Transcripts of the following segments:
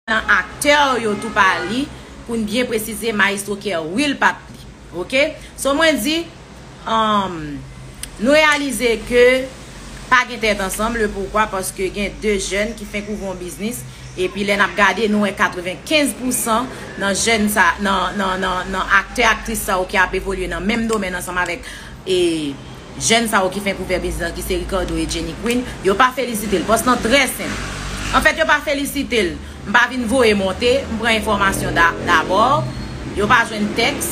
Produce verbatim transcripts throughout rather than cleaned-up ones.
nan aktè yo tou pa li, pou n byen presize, Maestro Kerwill pa t li. Oke? So mwen di, um, nou reyalize ke pa gen tèt ansanm, le poukwa, paske gen de jèn ki fenk ouvri yon biznis, epi lè n ap gade, nou wè katrevenkenz pousan nan jèn sa, nan, nan, nan, nan aktè, aktris sa yo ki ap evolye nan menm domèn ansanm avèk, e, jèn sa yo ki fenk ouvè biznis lan, ki se Ricardo e Jenny Queen, yo pa felisite l. Pòs lan trè senp. Anfèt, yo pa felisite l. M pa vin voye monte, m pran enfòmasyon da-, dabò. Yo pa jwenn tèks,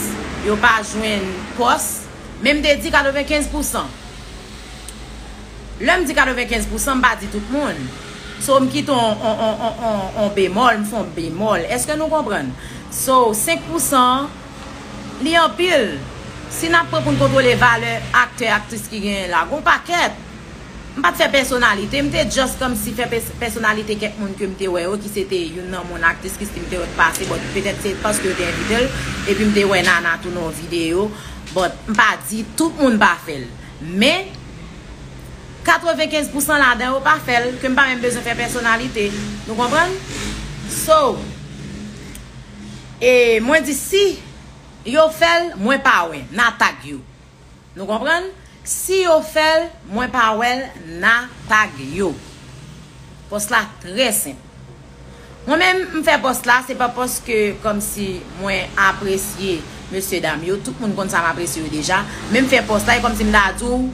yo pa jwenn pòs. Men m te di katrevenkenz pousan. Lè m di katrevenkenz pousan, m pa di tout moun. So, m kite on, on, on, on, on, on bemòl, m fè on bemòl. Èske nou konprann? So, senk pousan an, li anpil. Si n ap pran pou n kontwole valè aktè, aktris ki genyen la, gon pakèt. M pa t fè pèsonalite, m te just kòmsi fè pès-, pèsonalite kèk moun ke m te wè yo, ki se te youn nan moun aktris ki m te wè k pase, but petèt se paske yo te envite l, epi m te wè Nana tou nan yon videyo, but m pa di tout moun pa fè l. Men, katrevenkenz pousan ladan yo pa fè l, ke m pa menm bezwen fè pèsonalite. Nou konprann? So, e mwen di si yo fè l, mwen pa wè, n a tag yo. Nou konprann? Si yo fè l, mwen pa wè l, n a tag yo. Pòs la trè senp. Mwen menm, m fè pòs la, se pa paske kòmsi mwen apresye mesye dam yo. Tout moun konn sa, m apresye yo deja. Men m fè pòs la, e kòmsi m ta di w,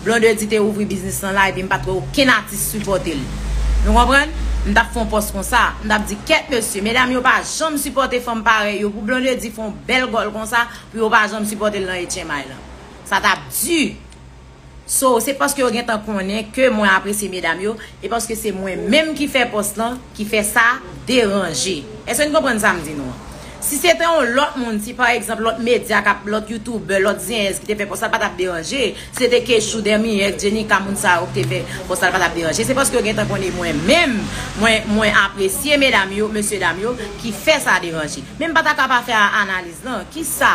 Blondedy te ouvri biznis lan la, epi m pa t wè okenn atis sipòte l. Nou konprann? M t ap fè yon pòs konsa. M t ap di, kèt mesye, medam yo pa janm sipòte fanm parèy yo. Pou Blondedy fè yon bèl gòl konsa, pou yo pa janm sipòte l nan H M I lan. Sa t ap di. So, se paske yo gentan konnen ke mwen apresye medam yo, e paske se mwen menm ki fè pòs lan, ki fè sa deranje. Èske n konprann sa m di nou an? Si se te yon lòt moun, si pa egzanp lòt medya k ap, lòt youtubè, lòt zenyèz ki te fè pòs la, l pa t ap deranje. Si se te Kechou, Dermiyès, Jenika, moun sa yo ki te fè pòs la, l pa t ap deranje. Se paske yo gentan konnen mwen menm, mwen, mwen apresye medam yo, mesye dam yo, ki fè sa deranje. Men m pa ta ka pa fè analiz lan. Kisa,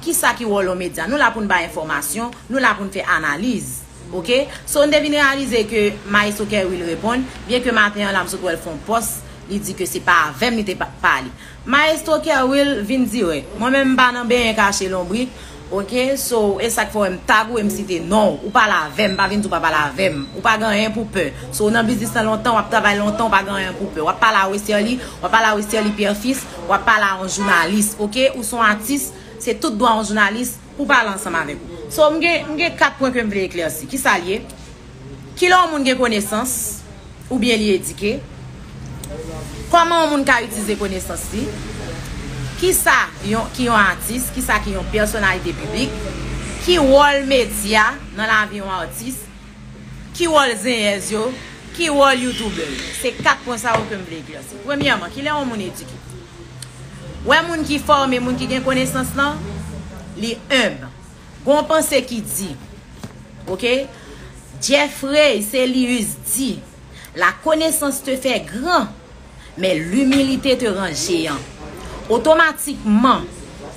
kisa ki wòl yon medya? Nou la pou n bay enfòmasyon, nou la pou n fè analiz. Oke? So, n te vin reyalize ke Maestro Kerwill reponn, byen ke maten an la, m sot wè l fè yon pòs, li di ke se pa avè m li te pa-, pale. Maestro Kerwill vin dirèk. Mwen menm, m pa nan benyen kache lonbrik. Oke? So, e sa k fè w wè m tag ou e m site non w. Ou pale avè m, pa vin di w pa pale avè m. Ou pa gen anyen pou pè. So, w nan biznis lan lontan, w ap travay lontan, w pa gen anyen pou pè. W ap pale a Westerlie, w ap pale a Westerlie Pierre Fils, w ap pale a yon jounalis. Oke? Ou se yon atis, se tout dwa yon jounalis pou pale ansanm avèk ou. So, m gen, m gen kat pwen ke m vle eklèsi. Kisa l ye? Kilè yon moun gen konesans, oubyen li edike? Kòman yon moun ka itilize konesans li? Kisa yon, ki yon atis? Kisa ki yon pèsonalite piblik? Ki wòl medya nan lavi yon atis? Ki wòl zenyèz yo? Ki wòl youtubè yo? Se kat pwen sa yo ke m vle eklèsi. Premyèman, kilè yon moun edike? Wè moun ki fòme, moun ki gen konesans lan, li enb. Gon panse ki di, oke? Jeffrey Celius di, la connaissance te fait grand, mais l'humilité te rend géant. Otomatikman,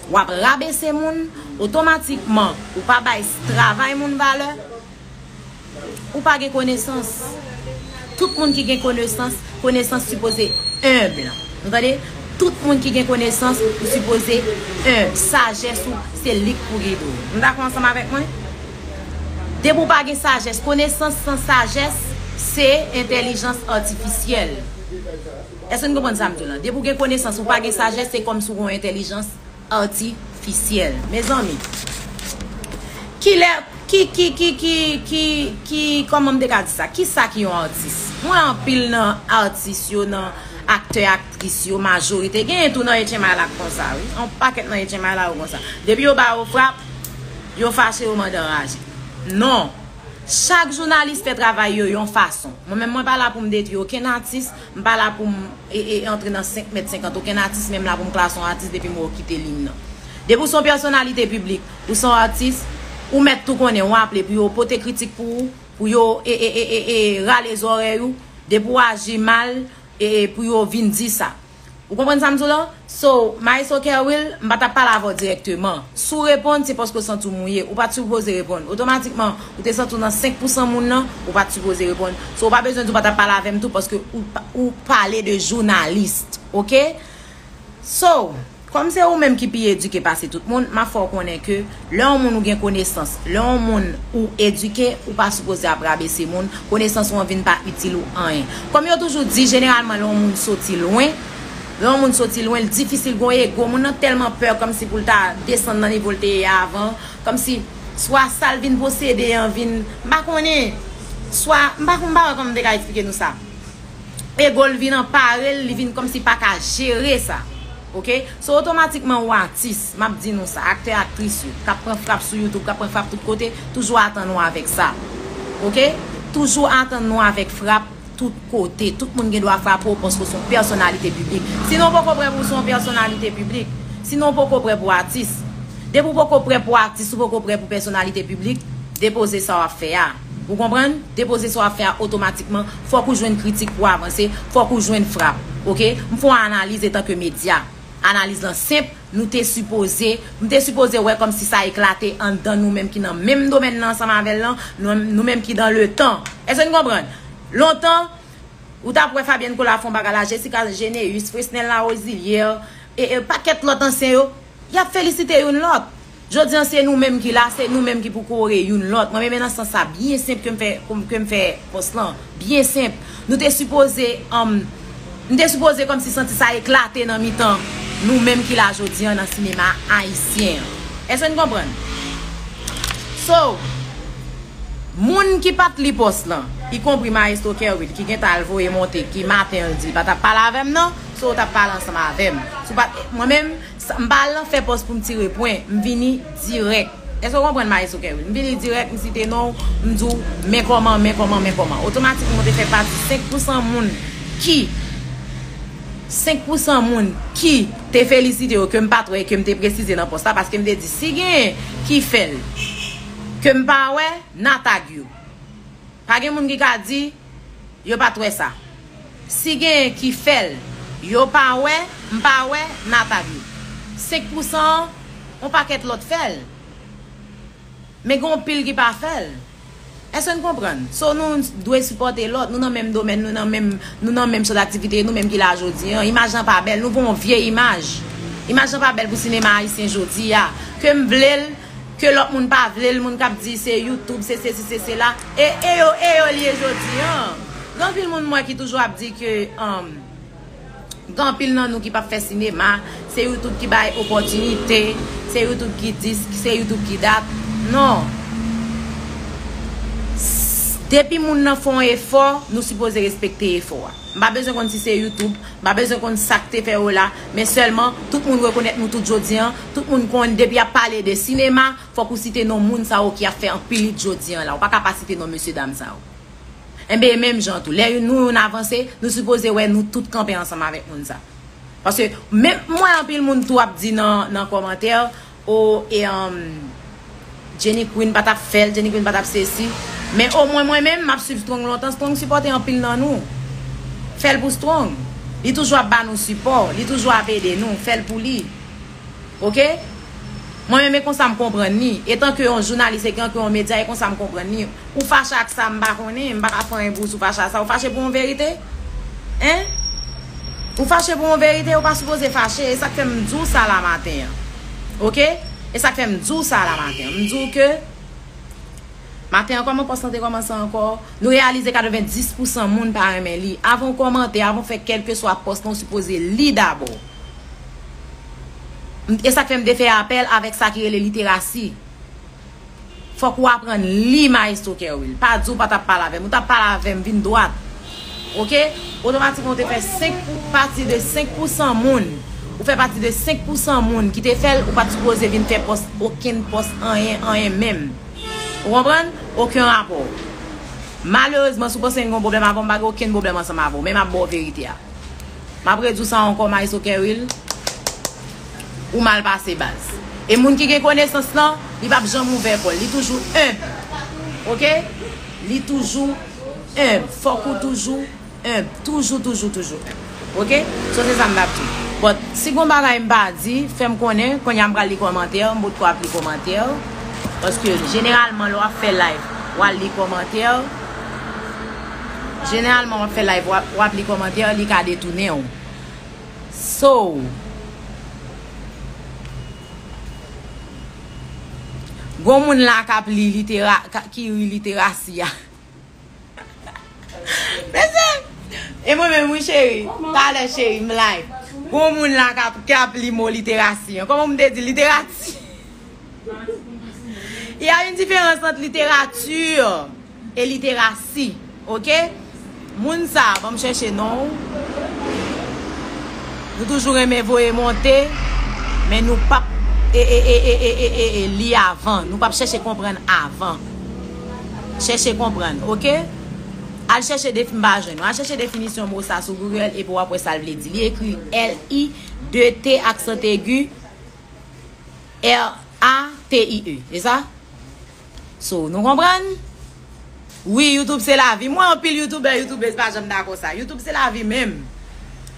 w ap rabese moun, otomatikman, ou pa bay s-, travay moun valè, ou pa gen konesans. Tout moun ki gen konesans, konesans sipoze enb. Nou tande? Tout moun ki gen konesans, ou sipoze enb. Sajès ou, se li k pou gide w. Nou dakò ansanm avèk mwen? Depi w pa gen sajès, konesans san sajès, se entèlijans atifisyèl. Èske n konprann sa m di w lan? Depi w gen konesans, ou pa gen sajès, se kòmsi w gen yon entèlijans atifisyèl. Mezanmi, kilè, ki, ki, ki, ki, ki, ki, kòman m te ka di sa? Kisa ki yon atis? Mwen anpil nan atis yo, nan aktè, aktris yo, majorite, genyen tou nan H M I la k konsa, wi. Yon pakèt nan H M I la yo konsa. Depi yo ba yo frap, yo fache, yo mande anraje. Non. Chak jounalis fè travay yo yon fason. Mwen menm, mwen pa la pou m detwi okenn atis, m pa la pou m, e, e, antre nan senk mèt senkant okenn atis, men m la pou m klase yon atis depi m wè w kite liy nan. Depi w se yon pèsonalite piblik, ou se yon atis, ou mèt tou konnen, w aple pou yo pote kritik pou ou, pou yo, e, e, e, e, e, rale zòrèy ou, depi w aji mal, e, e, pou yo vin di sa. Ou konprann sa m di w lan? So, Maestro Kerwill, m pa t ap pale avè w dirèkteman. Si w reponn, se paske w santi w mouye. Ou pa t sipoze reponn. Otomatikman, ou te santi w nan senk pousan moun nan, ou pa t sipoze reponn. So, ou pa bezwen di w pa t ap pale avè m tou, paske ou pa, ou pale de jounalis. Ok? So, kòm se ou menm ki pi edike pase tout moun, m ap fè w konnen ke lè yon moun ou gen konesans, lè yon moun ou edike, ou pa sipoze ap rabese moun, konesans ou an vin pa itil ou anyen. Kòm yo toujou di, jeneralman, lè yon moun soti lwen, lè yon moun soti lwen, l difisil gon ego, moun nan tèlman pè kòmsi pou l ta desann nan nivo l te ye a avan, kòmsi swa sa l vin posede an vin, m pa konnen, swa, m pa, m pa wè kòman m te ka eksplike nou sa. Ego l vin anpare l, li vin kòmsi pa ka jere sa. Ok? So, otomatikman, ou atis, m ap di nou sa, aktè, aktris yo, k ap pran frap sou YouTube, k ap pran frap tout kote, toujou atann ou avèk sa. Ok? Toujou atann nou avèk frap tout kote. Tout moun gen dwa frape w paske w se yon pèsonalite piblik. Sinon, w poko prè pou w se yon pèsonalite piblik. Sinon, w poko prè pou w atis. Depi w poko prè pou w atis, ou poko prè pou pèsonalite piblik, depoze sa w ap fè a. Ou konprann? Depoze sa w ap fè a otomatikman. Fòk ou jwenn kritik pou w avanse. Fòk ou jwenn frap. Ok? M fè yon analiz etanke medya. Analiz lan senp, nou te sipoze, m te sipoze wè kòmsi sa eklate anndan nou menm ki nan menm domèn nan ansanm avè l lan, nou, nou menm ki dan le tan. Èske n konprann? Lontan, ou t ap wè Fabienne Cola fè yon bagay la, Jessica Geneus, Fresnella Rosilière, e, e pakèt lòt ansyen yo, y ap felisite youn lòt. Jodi an, se nou menm ki la, se nou menm ki pou kore youn lòt. Mwen menm, nan sans sa, byen senp ke m fè, ke m fè pòs lan, byen senp. Nou te sipoze, um, nou te sipoze kòmsi santi sa eklate nan mitan nou menm ki la jodi an nan sinema ayisyen an. Èske n konprann? So, moun ki pa t li pòs lan, ikonpri Maestro Kerwill, ki gentan al voye monte, ki maten an l di l pa t ap pale avè m non, so w t ap pale ansanm avè m. Si w pa t, mwen menm, sa, m pa al nan fè pòs pou m tire pwen, m vini dirèk. Èske w konprann Maestro Kerwill? M vini dirèk, m site non w, m di w, men kòman, men kòman, men kòman. Otomatikman, ou te fè pati senk pousan moun ki, senk pousan moun ki te felisite yo, ke m pa t wè, ke m te presize nan pòs la, paske m te di, si genyen ki fè l, ke m pa wè, n a tag yo. Pa gen moun ki ka di, yo pa t wè sa. Si genyen ki fè l, yo pa wè, m pa wè, n a tag yo. Senk pousan an, yon pakèt lòt fè l. Men gen yon pil ki pa fè l. Èske n konprann? So, nou dwe sipòte lòt, nou nan menm domèn, nou nan menm, nou nan menm chan daktivite, nou menm ki la jodi an. Imaj lan pa bèl, nou voye yon vye imaj. Imaj lan pa bèl pou sinema ayisyen jodi a. Ke m vle l, ke lòt moun pa vle l, moun k ap di se YouTube, se sesi, se sela. E, e yo, e yo l ye jodi an. Gen anpil moun m wè ki toujou ap di ke, um, gen anpil nan nou ki p ap fè sinema, se YouTube ki bay opòtinite, se YouTube ki dis, se YouTube ki dat. Non. S-, depi moun nan fè yon efò, nou sipoze respekte efò a. M pa bezwen konn si se YouTube, m pa bezwen konn sa k te fè yo la, men sèlman, tout moun rekonèt nou tout jodi an, tout moun konn depi y ap pale de sinema, fòk ou site non moun sa yo ki ap fè anpil hit jodi an la. Ou pa ka pa site non mesye dam sa yo. Enben, e menm jan tou, lè youn, nou youn avanse, nou sipoze wè nou tout kanpe ansanm avèk moun sa. Paske menm mwen, anpil moun tou ap di nan, nan kòmantè, o, e, um, Jenny Queen pa t ap fè l, Jenny Queen pa t ap sesi. Men omwen mwen menm, m ap swiv Strong lontan, Strong sipòte anpil nan nou. Fè l pou Strong. Li toujou ap ba nou sipò, li toujou ap ede nou, fè l pou li. Ok? Mwen menm, e konsa m konprann li. Etanke yon jounalis, etanke yon medya, e konsa m konprann li. Ou fache ak sa, m pa konnen, m pa ka fè anyen pou ou si w fache ak sa. Ou fache pou yon verite? Hein? Ou fache pou yon verite, ou pa sipoze fache. E sa k fè m di w sa la maten an. Ok? E sa k fè m di w sa la maten an. M di w ke maten an, kòman pòs lan te kòmanse ankò? Nou reyalize katrevenndis pousan moun pa renmen li. Avan w kòmante, avan w fè kèlkeswa pòs lan, ou sipoze li dabò. E sa k fè m te fè apèl avèk sa ki rele literasi. Fòk ou aprann li, Maestro Kerwill. Pa di w pa t ap pale avè m. Ou t ap pale avè m, vin dwat. Ok? Otomatikman, ou te fè senk pou, pati de senk pousan moun. Ou fè pati de senk pousan moun ki te fè l, ou pa t sipoze vin fè pòs, okenn pòs, anyen, anyen menm. Ou konprann? Okenn rapò. Malerezman, si w panse m gen yon pwoblèm avè w, m pa gen okenn pwoblèm ansanm avè w. Men m ap ba w verite a. M ap redi w sa ankò, Maestro Kerwill. Ou mal pase, baz. E moun ki gen konesans lan, li p ap janm ouvè kò l. Li toujou enb. Ok? Li toujou enb. Fòk ou toujou enb. Toujou, toujou, toujou enb. Ok? So, se sa m t ap di. But, si gon bagay m pa di, fè m konnen. Kounye a m pral li kòmantè. M potko ap li kòmantè. Paske, jeneralman, lè w ap fè live, w al li kòmantè. Jeneralman, w ap fè live, w ap, w ap li kòmantè, li ka detounen w. So, gon moun la k ap li litera, ka- ki ri literasi a. Mesye, e mwen menm wi cheri, talè cheri, m live. Gon moun la k ap, k ap li mo literasi an. Kòman m te di literati? Il y a une différence entre littérature et littératie, ok? Moun sa, ban m chèche non w. Nou toujou renmen voye monte, men nou p ap e, e, e, e, e, e, e, e, li avan. Nou p ap chèche konprann avan. Chèche konprann, ok? Al chèche defi, m pa jwenn. Al chèche definisyon mo sa sou Google epi w ap wè sa l vle di. Li ekri L I de T aksan egi, R A T I E. E sa? So, nou konprann? Wi, YouTube se lavi. M wè anpil youtubè, youtubèz pa janm dakò sa. YouTube se lavi menm.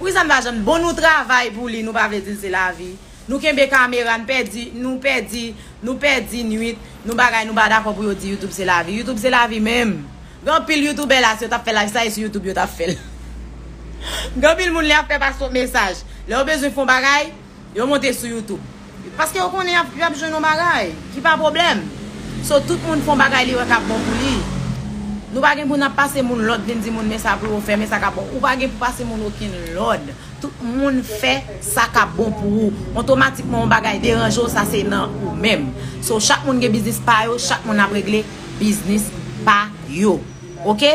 Poukisa n pa janm bon nou travay pou li, nou pa vle di l se lavi. Nou kenbe kamera, n pèdi, nou pèdi, nou pèdi nwit, nou bagay, nou pa dakò pou yo di YouTube se lavi. YouTube se lavi menm. Gen anpil youtubè la, si yo t ap fè live sa, e sou YouTube yo t ap fè l. Gen anpil moun lè y ap fè pase yon mesaj. Lè yo bezwen fè yon bagay, yo monte sou YouTube. Paske yo konnen y ap, y ap jwenn yon bagay ki pa pwoblèm. So, tout moun fè yon bagay li wè k ap bon pou li. Nou pa gen pou n ap pase moun lòd, vin di moun men sa pou yo fè, men sa k ap bon. Ou pa gen pou pase moun okenn lòd. Tout moun fè sa k ap bon pou ou. Otomatikman, yon bagay deranje w, sa se nan ou menm. So, chak moun gen biznis pa yo, chak moun ap regle biznis pa yo. Oke?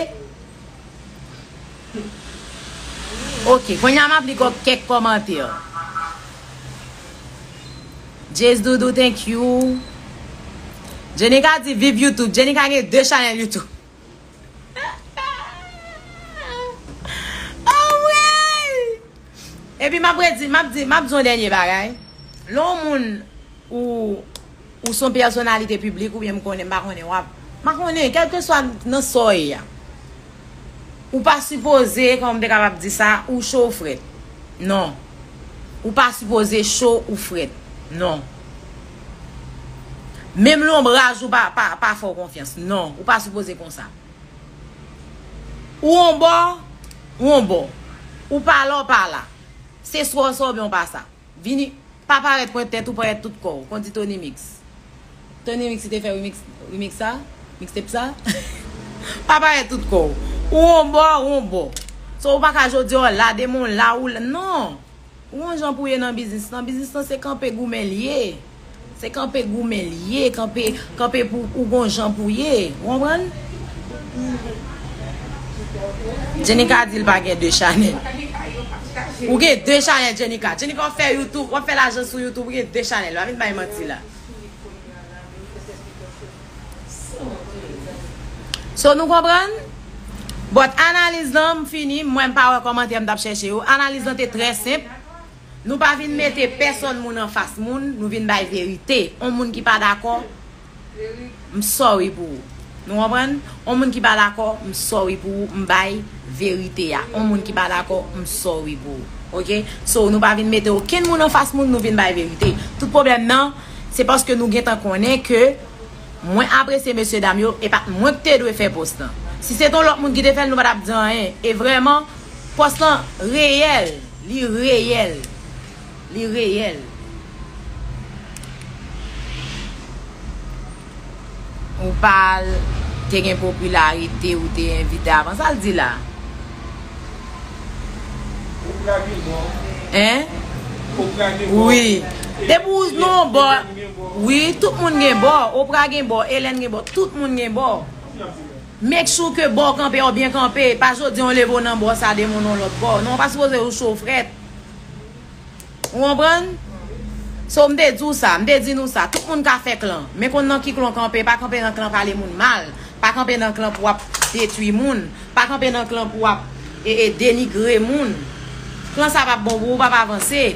Oke, kounye a m ap li kò- kèk kòmantè. Jace Doudou, thank you. Jenica di viv YouTube. Jenica gen de chanèl YouTube. Anmwey! Epi m ap redi, m ap di, m ap di yon dènye bagay. Lè yon moun ou, ou se yon pèsonalite piblik oubyen m konnen, m pa konnen, w ap, m pa konnen, kèlkeswa nan sa w ye a, ou pa sipoze, kòman m te kapab di sa, ou cho ou frèt. Non. Ou pa sipoze cho ou frèt. Non. Menm lonbraj ou pa, pa, pa fè w konfyans. Non. Ou pa sipoze konsa. Ou on bò, ou on bò. Ou pa la, ou pa la. Se swa w sa oubyen w pa sa. Vini, pa parèt pwent tèt ou, parèt tout kò w. Konn di Tony Mix. Tony Mix ki te fè remix, remix sa, mixtape sa. Pa parèt tout kò w. Ou on bò, ou on bò. So, ou pa ka jodi a w la, demen w la, ou la. Non. Ou on jan pou w ye nan biznis lan. Biznis lan se kanpe goumen l ye. Se kanpe goumen l ye, kanpe, kanpe pou ou gon jan pou w ye. Ou konprann? Jenica di l pa gen de chanèl. Ou gen de chanèl, Jenica. Jenica, w ap fè YouTube, w ap fè lajan sou YouTube, ou gen de chanèl. Pa vin bay manti la. So, nou konprann? But analiz lan, m fini, m wè m pa wè kòmantè m t ap chèche yo. Analiz lan te trè senp. Nou pa vin mete pèsòn moun anfas moun, nou vin bay verite. On moun ki pa dakò, m sorry pou ou. Nou konprann? On moun ki pa dakò, m sorry pou ou, m bay verite a. On moun ki pa dakò, m sorry pou ou. Oke? So, nou pa vin mete okenn moun anfas moun, nou vin bay verite. Tout pwoblèm nan, se paske nou gentan konnen ke mwen apresye mesye dam yo, e pa t mwen ki te dwe fè pòs lan. Si se t on lòt moun ki te fè l, nou pa t ap di anyen. E vrèman, pòs lan reyèl. Li reyèl. Li reyèl. Ou pa al, te gen popilarite, ou te envite avan. Sa l di la? Hein? Wi. Depi w nan bò, wi, tout moun gen bò. Oprah gen bò, Ellen gen bò, tout moun gen bò. Make sure ke bò w kanpe a w byen kanpe. Pa jodi a w leve w nan bò sa, demen w nan lòt bò. Non, w pa sipoze ou cho w frèt. Ou konprann? So, m te di w sa, m te di nou sa. Tout moun ka fè klan. Men konn nan ki klan w kanpe, pa kanpe nan klan pale moun mal. Pa kanpe nan klan pou w ap detwi moun. Pa kanpe nan klan pou w ap, e, e, denigre moun. Klan sa p ap bon pou ou, p ap avanse.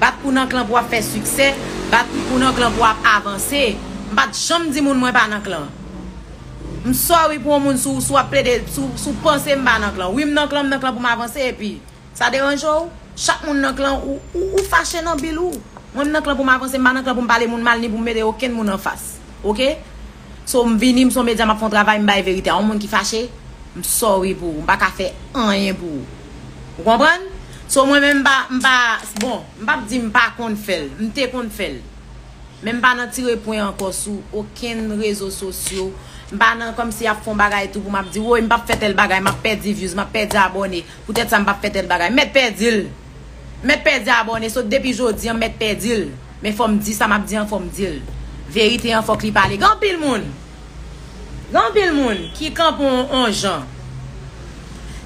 Bat kou nan klan pou w ap fè siksè. Bat kou nan klan pou w ap avanse. M pa t janm di moun mwen pa nan klan. M sorry pou yon moun si w, si w ap plede, si w, si w panse m pa nan klan. Wi, m nan klan, m nan klan pou m avanse, epi sa deranje w? Chak moun nan klan, ou, ou, ou fache nan bil ou. Mwen, m nan klan pou m avanse, m pa nan klan pou m pale moun mal, ni pou m mete okenn moun anfas. Oke? So, m vini, m se yon medya, m ap fè yon travay, m bay verite a. Yon moun ki fache, m sorry pou ou. M pa ka fè anyen pou ou. Ou konprann? So mwen menm m pa, m pa, bon, m p ap di m pa konn fè l, m te konn fè l. Men m pa nan tire pwen ankò sou okenn rezo sosyo. M pa nan kòmsi y ap fè yon bagay tou pou m ap di, woy, m p ap fè tèl bagay, m ap pèdi views, m ap pèdi abòne. Poutèt sa, m p ap fè tèl bagay. M mèt pèdi l. M mèt pèdi abòne. So depi jodi an, m mèt pèdi l. Men fò m di sa m ap di an, fò m di l. Verite an, fòk li pale. Gen anpil moun. Gen anpil moun ki kanpe on, on jan.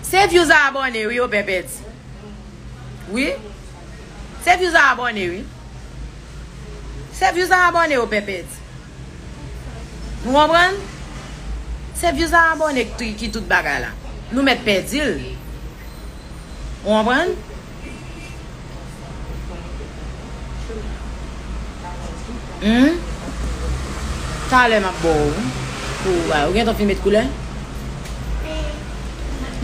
Se views a abòne, wi, yo pè pèdi. Wi. Se views a abòne, wi. Se views a abòne yo pè pèdi. Nou konprann? Se views a abòne ki, ki tout bagay la. Nou mèt pèdi l. Ou konprann? Hmm? Talè m ap ba w. Pou w bay. Ou gentan fin met koulè?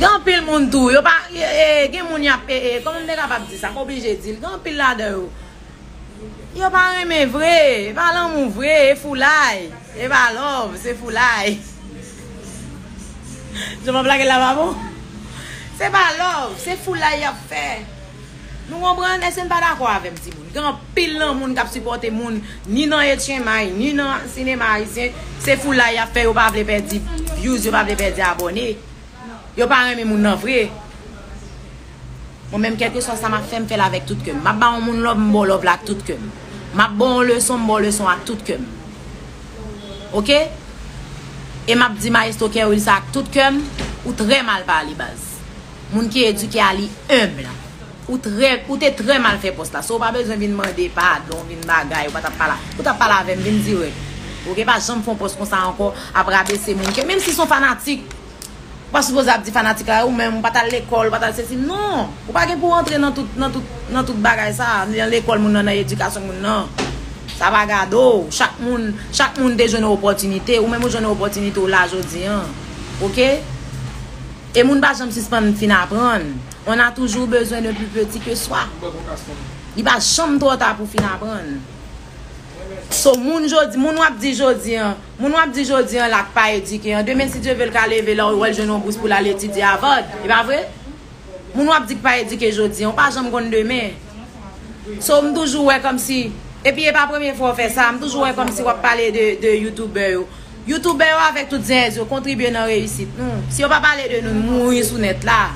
Gen anpil moun tou. Yo pa, e, e, gen moun y ap, e, e, kòman m te kapab di sa? M oblije di l. Gen anpil ladan yo. Yo pa renmen vre. E pa lanmou vre. E foulay. E pa love. Se foulay. Jan m ap lage l la pa bon? Se pa love. Se foulay y ap fè. Nou konprann? Èske n pa dakò avè m, timoun? Gen anpil nan moun k ap sipòte moun, ni nan H M I, ni nan sinema ayisyen. Se foulay y ap fè, yo pa vle pèdi views, yo pa vle pèdi abòne. Yo pa renmen moun nan vre. Mwen menm, kèlkeswa sa m ap fè, m fè l avèk tout kè m. M ap ba yon moun love, m ba w love la ak tout kè m. M ap ba w yon leson, m ba w leson ak tout kè m. Oke? E m ap di Maestro Kerwil sa ak tout kè m, ou trè mal pale, baz. Moun ki edike a, li enb. Ou trè, ou te trè mal fè pòs la. So, ou pa bezwen vin mande padon, vin bagay, ou pa t ap pale, ou t ap pale avè m, vin dirèk. Oke, pa janm fè yon pòs konsa ankò, ap rabese moun. Ke, menm si se yon fanatik, ou pa sipoze ap di fanatik la, ou menm, ou pa t al lekòl, ou pa t al sesi. Non! Ou pa gen pou w antre nan tout, nan tout, nan tout bagay sa, nan lekòl moun nan, nan edikasyon moun nan. Sa pa gade w. Chak moun, chak moun te jwenn yon opòtinite. Ou menm ou jwenn yon opòtinite, ou la jodi an. Oke? E moun pa janm sispann fin aprann. On a toujours besoin d'un plus petit que soi. Li pa janm twò ta pou fin aprann. So, moun jodi, moun w ap di jodi an, moun w ap di jodi an la k pa edike an, demen, si Dye vle, l ka leve la, ou wè l jwenn yon bous pou l al etidye Harvard. E pa vre? Moun w ap di k pa edike jodi an, ou pa janm konn demen. So, m toujou wè kòmsi, epi e pa premye fwa w fè sa, m toujou wè kòmsi w ap pale de, de youtubè yo. Youtubè yo avèk tout zèz yo kontribye nan reyisit nou. Si yo pa pale de nou, nou mouri sou nèt la.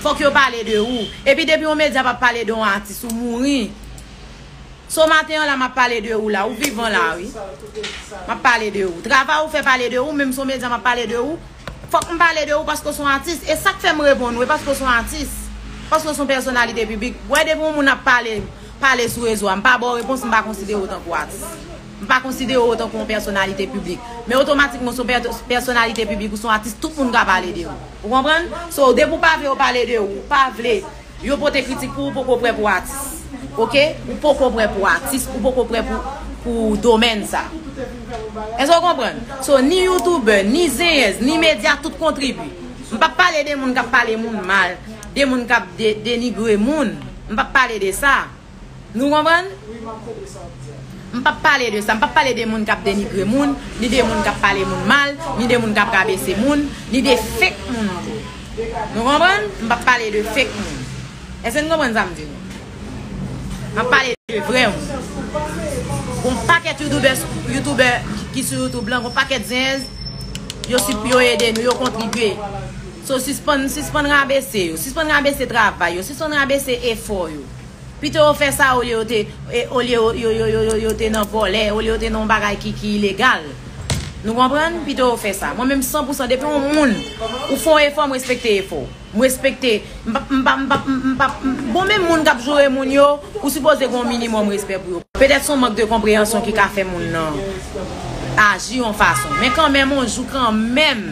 Fòk yo pale de ou. Epi depi yon medya p ap pale de yon atis, ou mouri. So maten an la, m ap pale de ou la, ou vivan la, wi. M ap pale de ou. Travay ou fè pale de ou, menm si yon medya m ap pale de ou. Fòk m pale de ou paske w se yon atis. E sa k fè m reponn ou, e paske w se yon atis. Paske w se yon pèsonalite piblik. Wè, depi yon moun ap pale, pale sou rezo a, m pa ba w repons, m pa konsidere w tankou atis. M pa konsidere w tankou yon pèsonalite piblik. Men otomatikman, w se yon pè-, pèsonalite piblik, ou se yon atis, tout moun ka pale de ou. Ou konprann? So, depi w pa vle yo pale de ou, ou pa vle yo pote kritik pou ou, poko prè pou atis. Oke? Ou poko prè pou atis, ou poko prè pou, pou domèn sa. Èske w konprann? So, ni youtubè, ni zenyèz, ni medya, tout kontribye. M p ap pale de moun k ap pale moun mal, de moun k ap de-, denigre moun. M p ap pale de sa. Nou konprann? M p ap pale de sa. M p ap pale de moun k ap denigre moun, ni de moun k ap pale moun mal, ni de moun k ap rabese moun, ni de fake moun tou. Nou konprann? M p ap pale de fake moun. Èske n konprann sa m di nou? M ap pale de vrè moun. Gon pakèt youtubè, youtubè ki, ki sou YouTube lan, gon pakèt zenz, yo, yo ede nou, yo kontribye. So, sispann, sispann rabese yo, sispann rabese travay yo, sispann rabese efò yo. Pito yo fè sa olye yo te, e, olye yo, yo, yo, yo, yo, yo te nan vòlè, olye yo te nan yon bagay ki, ki ilegal. Nou konprann? Pito yo fè sa. Mwen menm, san pou san, depi yon moun, ou fè yon efò, m respekte efò w. M respekte, m p ap, m p ap, m p ap, m p ap, m, bon, menm moun k ap joure moun yo, ou sipoze gen yon minimòm respè pou yo. Petèt se yon mank de konpreyansyon ki ka fè moun nan aji yon fason. Men kanmenm, yon jou kanmenm,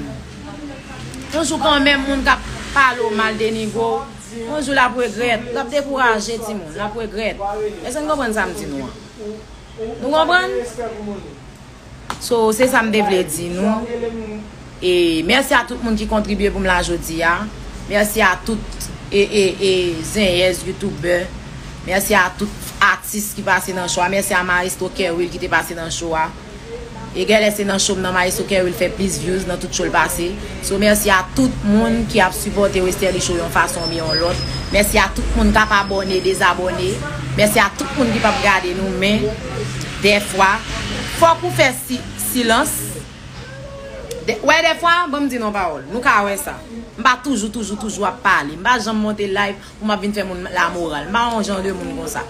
yon jou kanmenm, moun k ap pale w mal, denigre w, yon jou l ap regrèt, l ap dekouraje, timoun, l ap regrèt. Èske n konprann sa m di nou an? Nou konprann? So, se sa m te vle di nou. E mèsi a tout moun ki kontribye pou m la jodi a. Mèsi a tout, e, e, e, zenyèz, youtubè. Mèsi a tout atis ki pase nan show a. Mèsi a Maestro Kerwil ki te pase nan show a. E genlè se nan show m nan Maestro Kerwil fè plis views nan tout show l pase. So, mèsi a tout moun ki ap sipòte Westerlie Show yon fason oubyen yon lòt. Mèsi a tout moun k ap abòne, dezabòne. Mèsi a tout moun ki p ap gade nou, men dèfwa, fòk ou fè si, silans. De, wè, dèfwa, ban m di nou yon pawòl. Nou ka wè sa. M pa toujou, toujou, toujou ap pale. M pa janm monte live pou m ap vin fè moun lamoral. M pa yon jan de moun konsa.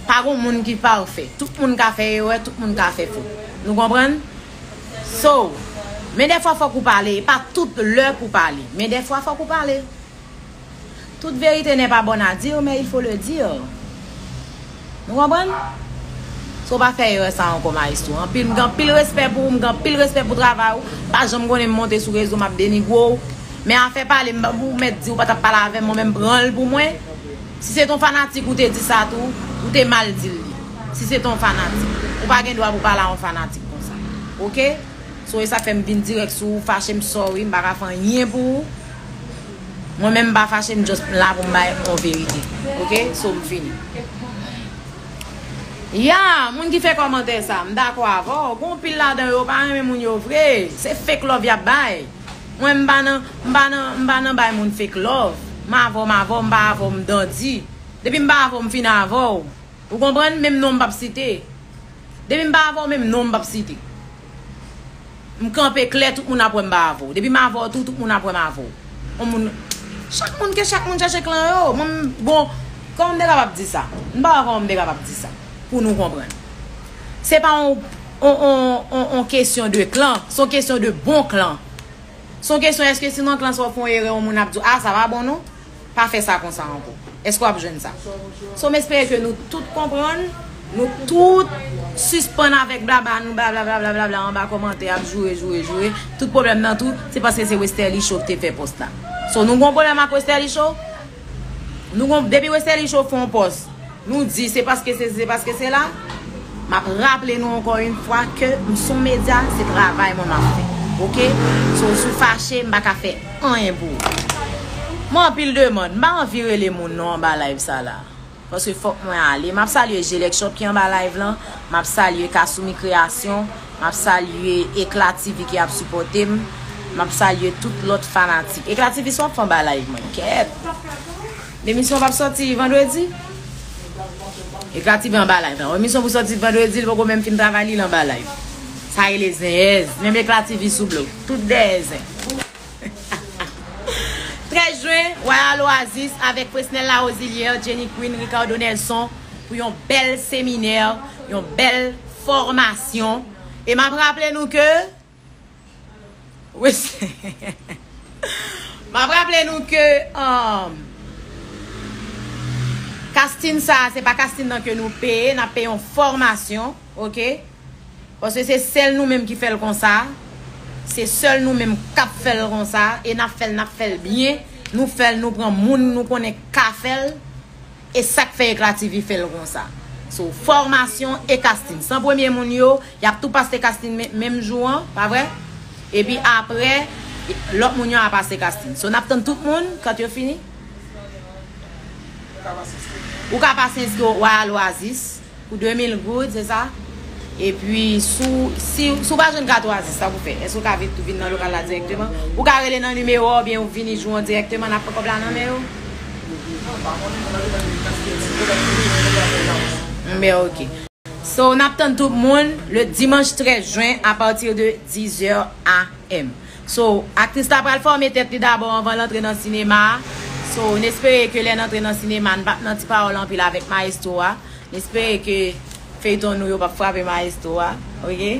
Pa gon moun ki pafè. Tout moun ka fè erè, tout moun ka fè fot. Nou konprann? So, men dèfwa fòk ou pale. E pa tout lè pou pale. Men dèfwa fòk ou pale. Toute vérité n'est pas bonne à dire, mais il faut le dire. Nou konprann? So pa fè erè sa ankò, maestro. Anpil, m gen anpil respè pou ou, m gen anpil respè pou travay ou. Pa janm konnen m monte sou rezo, m ap denigre w. Men afè pale, m, ou mèt di ou pa t ap pale avè m, mwen menm pran l pou mwen. Si se t on fanatik ou te di sa tou, ou te mal di l li. Si se t on fanatik. Ou pa gen dwa pou pale a yon fanatik konsa. Oke? So e sa k fè m vin dirèk sou ou, fache m, sorry, m pa ka fè anyen pou ou. Mwen menm m pa fache, m just la pou m bay yon verite. Oke? So m fini. Ya, moun ki fè kòmantè sa, m dakò avè w. Gon pil ladan yo pa renmen moun yo vre. Se fake love y ap bay. Mwen m pa nan, m pa nan, m pa nan bay moun fake love. M avè w, m avè w, m pa avè w, m dandi. Depi m pa avè w, m fin avè w. Ou konprann? Menm non m p ap site. Depi m pa avè w, menm non m p ap site. M kanpe klè, tout moun ap wè m pa avè w. Depi m avè w tou, tout moun ap wè m avè w. On moun, chak moun ke chak moun chèche klan yo. Mwen, m, bon, kòman m te kapab di sa? M pa wè kòman m te kapab di sa. Pou nou konprann. Se pa on, on, on, on, on kesyon de klan, se on kesyon de bon klan. Se on kesyon, èske si nan klan sa w fè on erè, yon moun ap di w, "Ah, sa pa bon non." Pa fè sa konsa ankò. Èske w ap jwenn sa? So, m espere ke nou tout konprann, nou tout sispann avèk blabla nou, blabla, blabla, blabla, anba kòmantè, ap joure, joure, joure. Tout pwoblèm nan tou, se paske se Westerlie Show ki te fè pòs la. So, nou gon pwoblèm ak Westerlie Show? Nou gon, depi Westerlie Show fè on pòs, nou di se paske se, se paske se la. M ap raple nou ankò yon fwa ke m se on medya, se travay mwen m ap fè. Oke? So, si w fache, m pa ka fè anyen pou ou. Mwen anpil demann, m pa anvi rele moun non anba live sa la. Paske fòk mwen ale. M ap salye Jelek Shop ki anba live lan. M ap salye Kasumi Kreasyon. M ap salye Ekla T V ki ap sipòte m. M ap salye tout lòt fanatik. Ekla T V, sa w ap fè anba live mwen? Kèt! Emisyon p ap sòti vandredi? Ekla T V anba live la. Emisyon pou sòti vandredi, li poko menm fin travay, li anba live. Sa rele zenzèz. Menm Ekla T V sou blòk. Tout dèyè zen. Trèz jen, Royal Oasis avèk Fresnel Larosilière, Jenny Queen, Ricardo Nelson pou yon bèl seminè, yon bèl fòmasyon. E m ap raple nou ke Wes-, m ap raple nou ke, um, casting sa, se pa casting nan ke nou peye, n ap peye yon fòmasyon, oke? Paske se sèl nou menm ki fè l konsa. Se sèl nou menm k ap fè l konsa. E n ap fè l, n ap fè l byen. Nou fè l, nou pran moun nou konnen k ka fè l. E sa k fè Ekla T V fè l konsa. So, fòmasyon e casting. San premye moun yo, y ap tou pase casting men-, menm jou an, pa vre? Epi apre, lòt moun yo a pase casting. So, n ap tann tout moun, quand yo fini. Ou ka pase enskri Royal Oasis pou de mil goud, se sa? Epi, si w, si, si w pa jwenn kat Oasis, sa pou fè? Èske w ka vin, vin nan lokal la dirèkteman? Ou ka rele nan nimewo a oubyen ou vini jou an dirèkteman, n ap pran kòb la nan men yo? Men, oke. So, n ap tann tout moun le dimanche treize juin à partir de dix heures A M. So, aktris la pral fòme tèt li dabò anvan l antre nan sinema a. So, n espere ke lè n antre nan sinema, n p ap nan ti pawòl anpil avèk maestro a. N espere ke feyton nou yo p ap frape maestro a. Oke?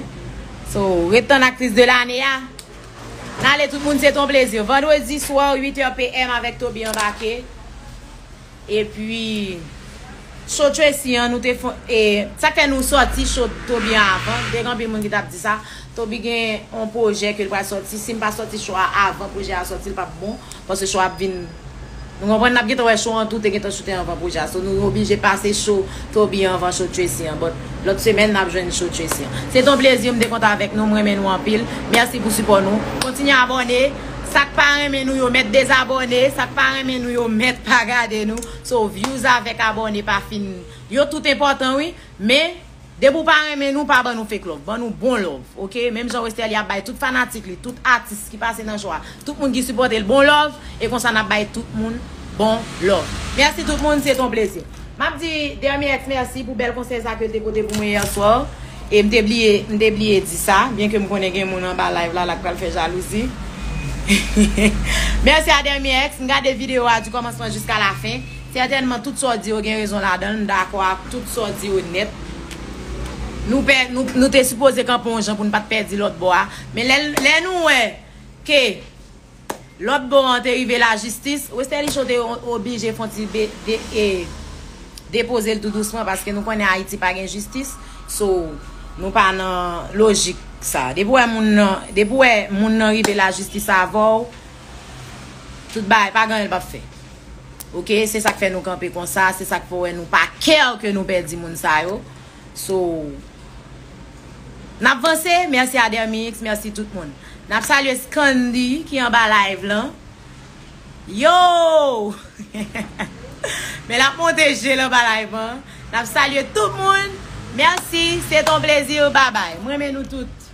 So, ret tann aktris de lane a. N ale tout moun, se ton plezi. Vandredi swa, uit è P M avèk Toby Anbake. Epi, show Tracy an, nou te fon, e, sa k fè nou sòti show Toby an avan, te gen anpil moun ki t ap di sa. Toby gen yon pwojè ke l pral sòti. Si m pa sòti show a avan pwojè a sòti, l p ap bon. Paske show a ap vin, nou konprann, n ap gentan wè show an tou te gentan choute anvan pwojè a. So, nou oblije pase show Toby anvan show Tracy an. But, lòt semèn, n ap jwenn show Tracy an. Se ton plezi, m te kontan avèk nou, m renmen nou anpil. Mèsi pou sipò nou. Kontinye abòne. Sa k pa renmen nou yo mèt dezabòne, sa k pa renmen nou yo mèt pa gade nou. So, views avèk abòne pa fin. Yo tout enpòtan, wi. Men, depi w pa renmen nou, pa ban nou fake love. Ban nou bon love, oke? Menm jan Westerlie ap bay tout fanatik li, tout atis ki pase nan show a, tout moun ki sipòte l bon love, e konsa n ap bay tout moun Bon love. Mèsi tout moun, se ton plezi. M ap di Dermi X mèsi pou bèl konsèy sa ke l te pote pou mwen yè swa. E m te bliye, m te bliye di sa, byen ke m konnen gen moun anba live la, la k pral fè jalouzi. Mèsi a Dermi X, m gade videyo a di kòmansman jiska la fen. Sètènman, tout sa w di yo gen rezon ladan l, m dakò ak tout sa w di yo nèt. Nou pè, nou, nou te sipoze kanpe yon jan pou n pa t pèdi lòt bò a. Men lè, lè nou wè ke lòt bò an te rive lajistis, Westerlie Show te o-, oblije fè yon ti be-, de-, e, depoze l tou dousman paske nou konnen Ayiti pa gen jistis. So, nou pa nan lojik sa. Depi w wè moun nan, depi w wè moun nan rive lajistis avè w, tout bagay, pa gen anyen l p ap fè. Oke, se sa k fè nou kanpe konsa, se sa k fè w wè nou pa care ke nou pèdi moun sa yo. So, n ap vanse, mèsi a Dermi X, mèsi tout moun. N ap salye Scandy ki anba live lan. Yo! Men l ap monte je l anba live lan. N ap salye tout moun. Mèsi, se ton plezi, babay. M renmen nou tout.